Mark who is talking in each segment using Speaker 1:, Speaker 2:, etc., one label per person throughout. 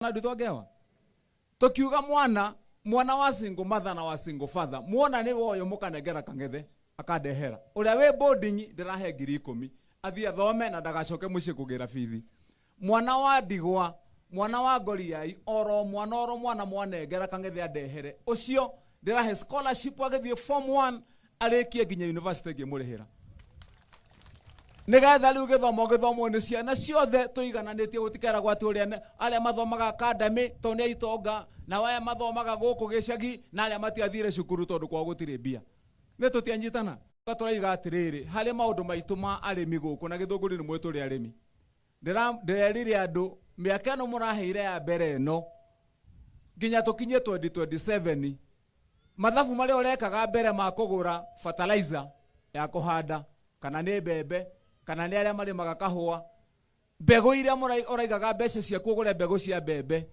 Speaker 1: Na ndutwo ngewa tukiuga mwana mwana wa single mother na wa single father, muona nĩ woyo mũkanengera kang'ethe akandehera ũrĩa wĩ boarding, ndĩrahe 10,000 athiĩ athome na ndagacoke mũciĩ kũgĩra bithi. Mwana wa ndigwa, mwana wa ngoriai, oro mwana oro mwana mwanengera kang'ethe andehere, ũcio ndĩrahe scholarship agĩthiĩ form 1 arĩkie nginya university ngĩmũrĩhĩra, nigetha rĩu gĩthomo gĩthomwo nĩ ciana ciothe tũigananĩtie. Gũtikeragwo atĩ ũrĩa arĩa mathomaga academy tondũ nĩ aitonga, na aya mathomaga gũkũ gĩcagi, na arĩa matiathire cukuru tondũ kwao gũtirĩ mbia. Nĩ tũtianyitana? Tũraiga atĩrĩrĩ, harĩ maũndũ maitũ ma arĩmi gũkũ na Gĩthũngũri nĩ mwĩ tũrĩ arĩmi. Ndĩrerire andũ mĩaka ĩno mũraheire ya mbere ĩno nginya tũkinye 2027, mathabu marĩa ũrekaga mbere ma kũgũra fertilizer ya kũhanda, kana nĩ mbembe, kana nĩ arĩa marĩmaga kahũa, mbegũ iria ũraigaga mbeca ciaku ũgũre mbegũ cia mbembe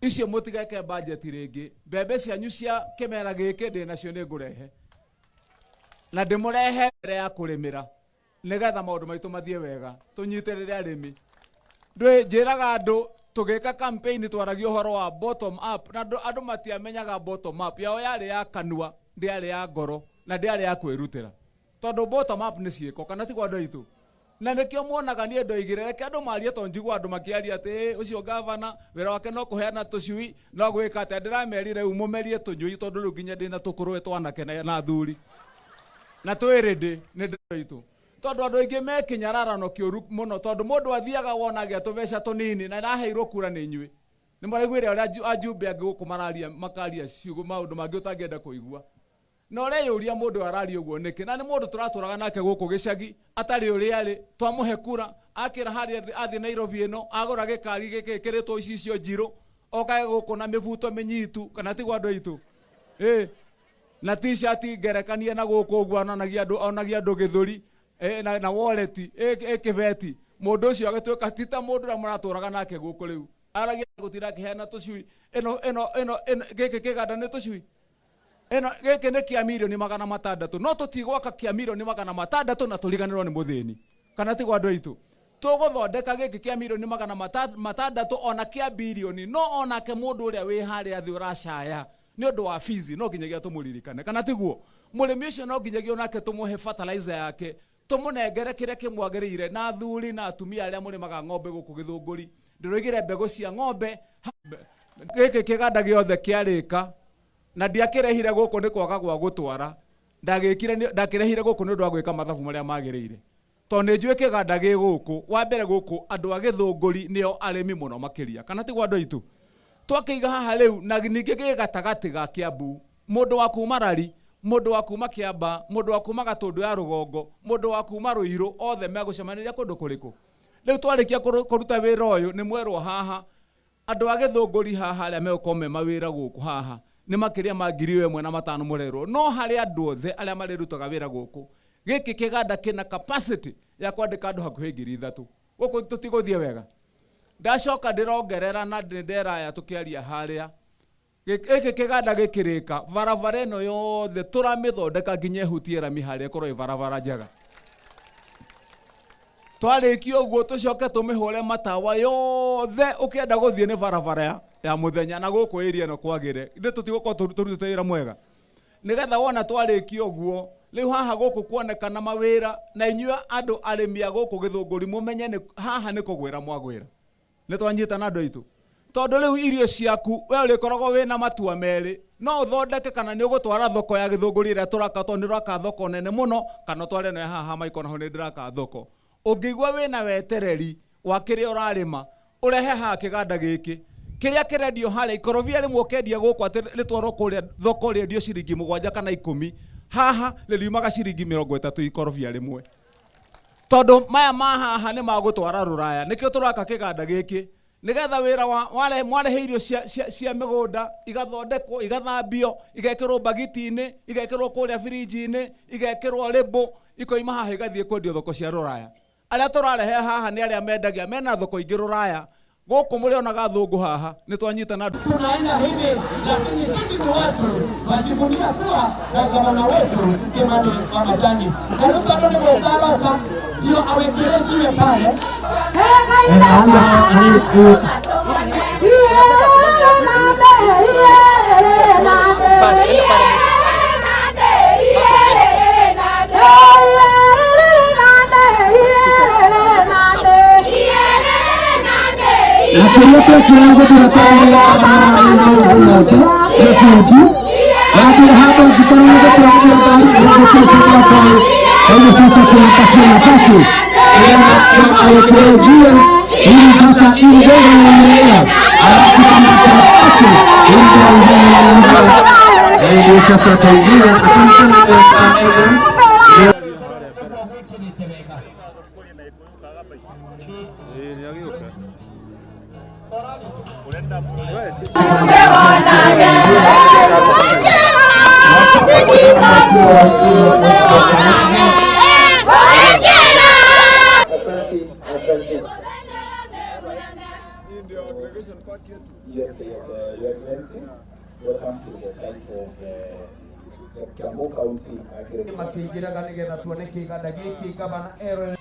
Speaker 1: icio, mũtigeke budget rĩngĩ. Mbembe cianyu cia kĩmera gĩkĩ ndĩ nacio, nĩ ngũrehe na ndĩmũrehe mbere ya kũrĩmĩra, nĩgetha maũndũ maitũ mathiĩ wega, tũnyitĩrĩre arĩmi. Ndwĩ njĩraga andũ tũgĩka campaign twaragia ũhoro wa bottom up, na andũ matiamenyaga bottom up yao yarĩ ya kanua, ndĩarĩ ya ngoro na ndĩarĩ ya kwĩrutĩra, tondũ bottom up nĩ ciĩko, kana tiguo, andũ aitũ? Na nĩkĩo muonaga niĩ ndoigire reke andũ marie, tondũ njigua andũ makĩaria atĩ "Ĩ, ũcio gavana wĩra wake no kũheana tũcui, no gwĩka atĩa." Ndĩramerire rĩu mũmerie tũnyui, tondũ rĩu nginya ndĩna tũkũrũwe twanake na athuri na twĩ rĩndĩ nĩ ndũ itũ, tondũ andũ aingĩ me kĩnyararano kĩũru mũno, tondũ mũndũ athiaga wona agĩa tũbeca tũnini na ndaheirwo kura nĩ inyuĩ. Nĩ maraiguire ũrĩa ajumbe angĩ gũkũ mararia, makaria ciugo maũndũ mangĩ ũtangĩenda kũigua, na ũreyũria mũndũ araria ũguo nĩkĩ, na nĩ mũndũ tũratũraga nake gũkũ gĩcagi atarĩ ũrĩa arĩ. Twamũhe kura akĩra harĩa athiĩ Nairobi ĩno agũra gĩkari gĩkĩ gĩkĩrĩtwo icicio njirũ, okage gũkũ na mĩbuto mĩnyitu, kana tiguo, andũ aitũ? Ĩ na t-shirt ngerekanie na gũkũ ũguo onanagia andũ, onagia andũ gĩthũri na wallet ĩ kĩbeti. Mũndũ ũcio agĩtuĩka ti ta mũndũ ũrĩa mũratũraga nake gũkũ. Rĩu aragia gũtinda akĩheana tũcui. Ĩno ĩno ĩno ĩno gĩkĩ kĩganda nĩ tũcui ĩno, gĩkĩ nĩ kĩa 600,000,000, no tũtigwaka kĩa 600,000,000 na tũriganĩrwo nĩ mũthĩni, kana tiguo, andũ aitũ? Tũgũthondeka gĩkĩ kĩa 600,000,000 ona kĩa birioni, no onake mũndũ ũrĩa wĩ harĩa thĩ ũracaya nĩ ũndũ wa bizi no nginyagia tũmũririkane, kana tiguo? Mũrĩmi ũcio no nginyagia onake tũmũhe fertilizer yake, tũmũnengere kĩrĩa kĩmwagĩrĩire. Na athuri na atumia arĩa mũrĩmaga ng'ombe gũkũ Gĩthũngũri, ndĩroigire mbegũ cia ng'ombe. Gĩkĩ kĩganda gĩothe kĩarĩka, na ndiakĩrehire gũkũ nĩ kwaga gwa gũtwara, ndagĩkire ndakĩrehire gũkũ nĩ ũndũ wa gwĩka mathabu marĩa magĩrĩire, tondũ nĩ njũĩ kĩganda gĩ gũkũ wa mbere gũkũ andũ a Gĩthũngũri nĩo arĩmi mũno makĩria, kana tiguo, andũ aitũ? Twakĩiga haha rĩu na ningĩ gĩ gatagatĩ ga Kiambu, mũndũ wa kuma Rari, mũndũ wa kuma Kĩamba, mũndũ wa kuma Gatũndũ ya rũgongo, mũndũ wa kuma Rũirũ, othe megũcemanĩria kũndũ kũrĩkũ? Rĩu twarĩkia kũruta wĩra ũyũ nĩ mwerwo haha andũ a Gĩthũngũri haha arĩa megũkorwo me mawĩra gũkũ haha nĩ makĩria ma 1,500 mũrerwo, no harĩ andũ othe arĩa marĩrutaga wĩra gũkũ, gĩkĩ kĩganda kĩna capacity ya kwandĩka andũ hakuhĩ 3,000 gũkũ. Tũtigũthiĩ wega. Ndacoka ndĩrongerera na ndĩraya tũkĩaria harĩa gĩkĩ kĩganda gĩkĩrĩka, barabara ĩno yothe tũramĩthondeka nginya ĩhutie rami harĩa, ĩkorwo ĩ barabara njega. Twarĩkia ũguo tũcoke tũmĩhũre matawa yothe, ũkĩenda gũthiĩ nĩ barabara ya mũthenya na gũkũ area ĩno kwagĩre. Ithuĩ tũtigũkorwo tũrutĩte wĩra mwega, nĩgetha wona twarĩkia ũguo rĩu haha gũkũ kuonekana mawĩra, na inyuĩ andũ arĩmi a gũkũ Gĩthũngũri mũmenye nĩ haha nĩ kũgwĩra mwagwĩra. Nĩ twanyitana, andũ aitũ? Tondũ rĩu irio ciaku we ũrĩkoragwo wĩna matua merĩ, no ũthondeke kana nĩ ũgũtwara thoko ya Gĩthũngũri ĩrĩa tũraka, tondũ nĩ ũraka thoko nene mũno, kana ũtware ĩno ya haha Maiko, naho nĩ ndĩraka thoko. Ũngĩigua wĩna wetereri wa kĩrĩa ũrarĩma, ũrehe haha kĩganda gĩkĩ kĩrĩa kĩrendio harĩa ikorobia rĩmwe ũkendia gũkũ atĩ rĩtwarwo kũrĩa thoko rĩendio ciringi 7 kana 10, haha rĩriumaga ciringi 30 ikorobia rĩmwe, tondũ maya ma haha nĩ magũtwara rũraya. Nĩkĩo tũraka kĩganda gĩkĩ, nĩgetha wĩra wa mwarehe irio cia mĩgũnda igathondekwo, igathambio, igekĩrwo mbagiti-inĩ, igekĩrwo kũrĩa birinji-inĩ, igekĩrwo rĩmbũ, ikoima haha igathiĩ kwendio thoko cia rũraya. Arĩa tũrarehe haha nĩ arĩa mendagia mena thoko ingĩ rũraya. Gũkũ mũrĩonaga thũngũ haha. Nĩ twanyitana?
Speaker 2: Tunaenda hivi, lakini sisi ni watu wajivunia kuwa na gavana wetu Kimani Wamatangi. Na rĩu tondũ nĩ gũka aroka, ndio awekelee jiwe pale.
Speaker 3: Anaanza.
Speaker 2: Asante, asante. Yes, yes, Your Excellency, welcome to the site of the Kiambu County Agriculture.
Speaker 3: Makĩingĩraga nĩgetha tuone kĩganda gĩkĩ gavana Aaron.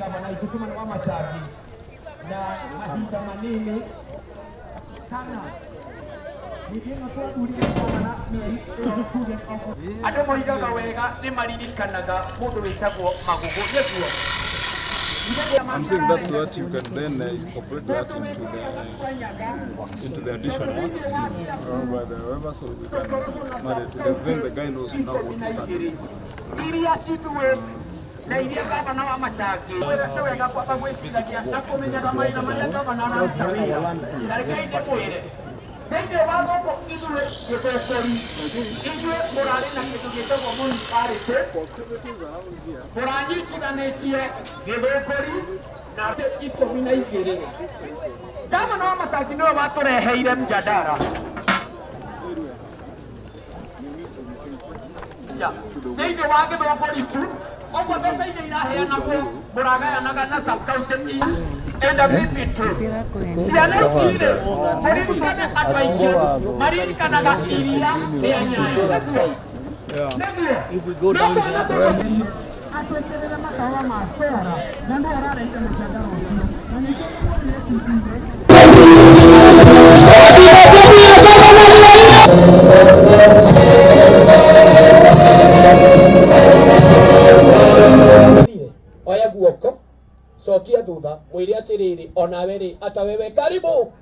Speaker 3: Gavana Itukumana wa Machagi na mahinda manini kana andå moigaga wega nä maririkanaga må ndå wĩtagwo Magugu nĩguo.
Speaker 4: I'm saying that's what you can then incorporate that into the additional works by the whoever, so we can marry it. Then the guy knows now what to start with.
Speaker 3: Iria ithuĩ na iria gavana wa Machagi nĩ wega kwamba gwĩciragia na kũmenyaga mawĩra marĩa gavana araruta wĩra. Na rekei ndĩmwĩre thĩinĩ wa gũkũ ithuĩ gĩthũngũri ithuĩ mũrarĩ na kĩndũ gĩtagwo municipality mũranyitithanĩtie gĩthũngũri na 12. Gavana wa Machagi nĩwe watũreheire mjadara thĩinĩ wa gĩthũngũri tu ũguo mbeca iria iraheanagwo mũragayanaga na sub-county NWP2. Ciana ici-rĩ, mũririkane andũ aingĩ maririkanaga iria rĩa Nyayo. Nĩguo atwĩkĩrĩre matawa ma cera na nĩwe ũrarehe mũjadara ũcio na ningĩ
Speaker 2: Oya guoko cokia thutha mwire atiriri onawe ri ata wewe karibu.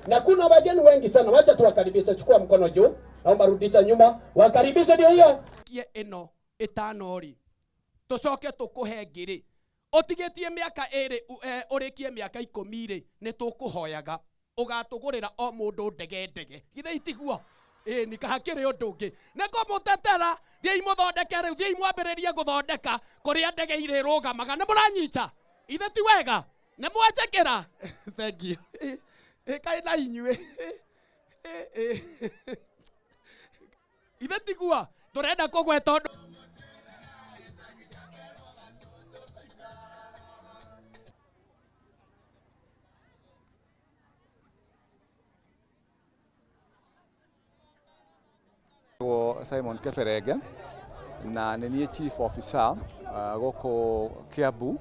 Speaker 2: Na kuna wageni wengi sana, wacha tuwakaribishe. Chukua mkono juu, naomba rudisha nyuma, wakaribishe. Ndio hiyo
Speaker 3: kie ĩno ĩtano rĩ tũcoke tũkũhe ngĩrĩ ũtigĩtie mĩaka ĩrĩ ũrĩkie mĩaka 10 rĩ nĩ tũkũhoyaga ũgatũgũrĩra o mũndũ ndege ndege githĩ itiguo ĩĩ nĩ hakĩrĩ ũndũ ũngĩ nĩ kũmũtetera thiĩi mũthondeke rĩu thiĩi mwambĩrĩrie gũthondeka kũrĩa ndege irĩrũgamaga nĩ mũranyita ithe ti wega nĩ mwanjĩkĩra. Thank you. Kaĩ na inyuĩ ithe tiguo tũrenda kũgweta ũndũ.
Speaker 1: Simon Keferege na nĩ niĩ chief officer gũkũ Kiambu,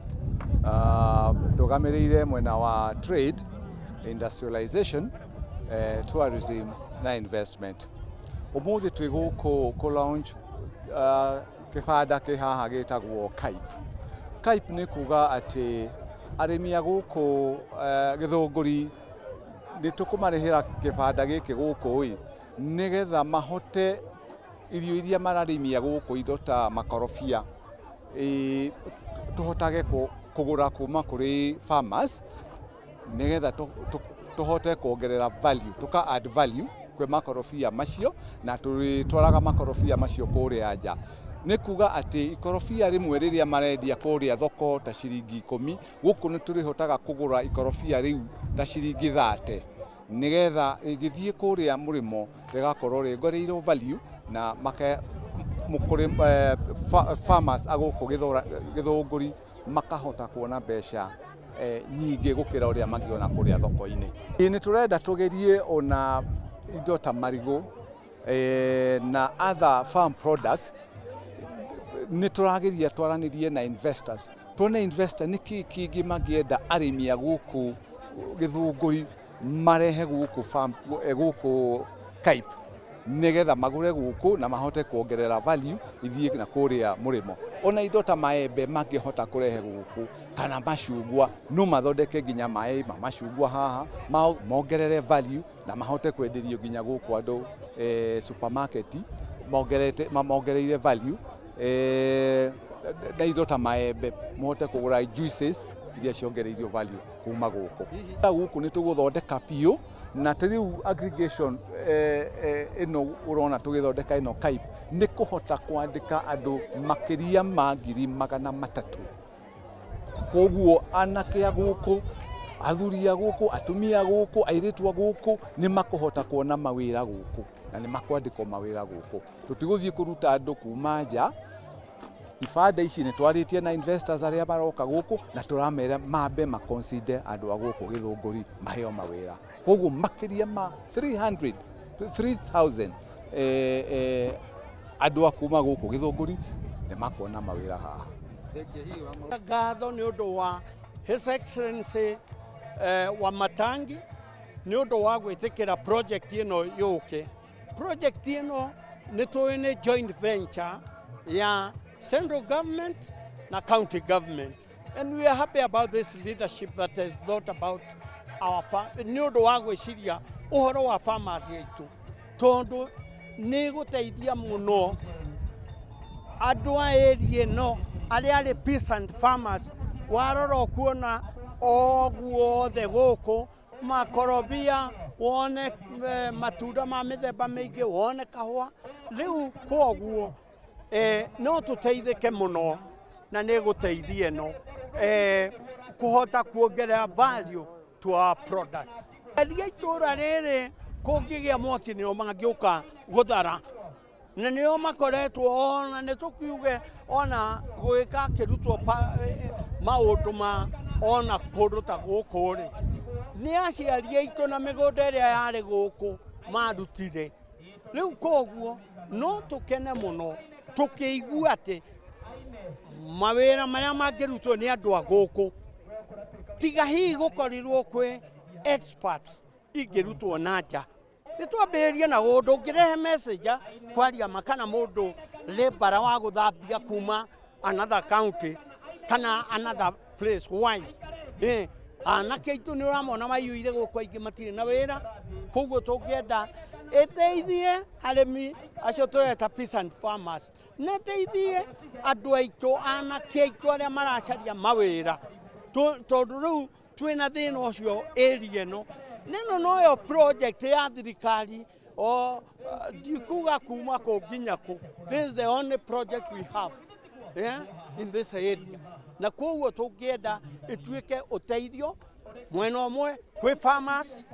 Speaker 1: ndũgamĩrĩire mwena wa trade, industrialization, tourism na investment. Ũmũthĩ twĩ gũkũ kũ launch kĩbanda kĩ haha gĩtagwo CAIP. CAIP nĩ kuga atĩ arĩmi a gũkũ Gĩthũngũri nĩ tũkũmarĩhĩra kĩbanda gĩkĩ gũkũ ĩ nĩgetha mahote irio iria mararĩmia gũkũ indo ta makorobia tũhotage kũgũra kuma kũrĩ farmers nĩgetha tũhote kuongerera value, tũka add value kwĩ makorobia macio na tũrĩtwaraga makorobia macio kũrĩa nja. Nĩ kuga atĩ ikorobia rĩmwe rĩrĩa marendia kũrĩa thoko ta ciringi 10 gũkũ nĩ tũrĩhotaga kũgũra ikorobia rĩu ta ciringi 30 nĩgetha rĩgĩthiĩ kũrĩa mũrĩmo rĩgakorwo rĩongereirwo value na
Speaker 5: Farmers a gũkũ Gĩthũngũri makahota kuona mbeca nyingĩ gũkĩra ũrĩa mangĩona kũrĩa thoko-inĩ. Nĩ tũrenda tũgerie ona indo ta marigũ na other farm products. Nĩ tũrageria twaranĩrie na investors, tuone investor nĩ kĩ kĩngĩ mangĩenda arĩmi a gũkũ Gĩthũngũri marehe gũkũ farm, gũkũ Kaip, nĩgetha magũre gũkũ na mahote kuongerera value ithiĩ na kũrĩa mũrĩmo. Ona indo ta maembe mangĩhota kũrehe gũkũ kana macungwa, no mathondeke nginya maĩ ma macungwa haha, mongerere value na mahote kwenderio nginya gũkũ andũ supermarket mongereire value, na indo ta maembe mahote kũgũra juices iria ciongereirio value kuma gũkũ. Gũkũ nĩ tũgũthondeka biũ, na ta rĩu aggregation ĩno ũrona tũgĩthondeka ĩno Kaip nĩ kũhota kwandĩka andũ makĩria ma 300,000. Koguo anake a gũkũ, athuri a gũkũ, atumia a gũkũ, airĩtu a gũkũ nĩ makũhota kuona mawĩra gũkũ na nĩ makwandĩkwo mawĩra gũkũ. Tũtigũthiĩ kũruta andũ kuma nja. Ibanda ici nĩ twarĩtie na investors arĩa maroka gũkũ na tũramera mambe maconsider andũ a gũkũ Gĩthũngũri maheo mawĩra. Koguo makĩria ma 300 3000 andũ a kuma gũkũ Gĩthũngũri nĩ makuona mawĩra haha.
Speaker 6: Ngatho nĩ ũndũ wa His Excellency wa Matangi nĩ ũndũ wa gwĩtĩkĩra project ĩno yũke. Project ĩno nĩ tũĩ nĩ joint venture ya central government na county government, and we are happy about this leadership that has thought about our nĩ ũndũ wa gwĩciria ũhoro wa farmers aitũ, tondũ nĩ gũteithia mũno andũ a area ĩno arĩa arĩ peasant farmers. Warora ũkuona o guothe gũkũ makorobia, wone matunda ma mĩthemba mĩingĩ, wone kahũa. Rĩu kwoguo no tũteithĩke mũno na nĩ gũteithia ĩno kũhota kuongerera value to our products. Endia itũra rĩrĩ kũngĩgĩa mwaki nĩo mangĩũka gũthara na nĩo makoretwo ona nĩ tũkiuge ona gwĩka kĩrutwo maũndũ ma ona kũndũ ta gũkũ rĩ, nĩ aciari aitũ na mĩgũnda ĩrĩa yarĩ gũkũ marutire. Rĩu koguo no tũkene mũno tũkĩigua atĩ mawĩra marĩa mangĩrutwo nĩ andũ a gũkũ, tiga hihi gũkorirwo kwĩ experts ingĩrutwo na nja. Nĩ twambĩrĩrie na ũndũ ũngĩrehe messenger kwaria ma kana mũndũ labourer wa gũthambia kuma another county kana another place. Why? Anake aitũ nĩ ũramona maiyũire gũkũ, aingĩ matirĩ na wĩra. Koguo tũngĩenda ĩteithie arĩmi acio tũreta peasant farmers, na ĩteithie andũ aitũ, anake aitũ arĩa maracaria mawĩra, tondũ rĩu twĩna thĩna ũcio area ĩno. Nĩno noyo project ya thirikari o ndikuga kuma kũ nginya kũ. This is the only project we have, yeah, in this area, na koguo tũngĩenda ĩtuĩke ũteithio mwena ũmwe kwĩ farmers,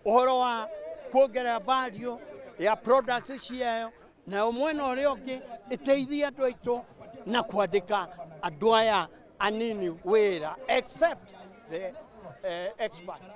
Speaker 6: ũhoro wa kuongerera value ya products ciayo, na mwena ũrĩa ũngĩ ĩteithie andũ aitũ na kwandĩka andũ aya anini wĩra, except the experts.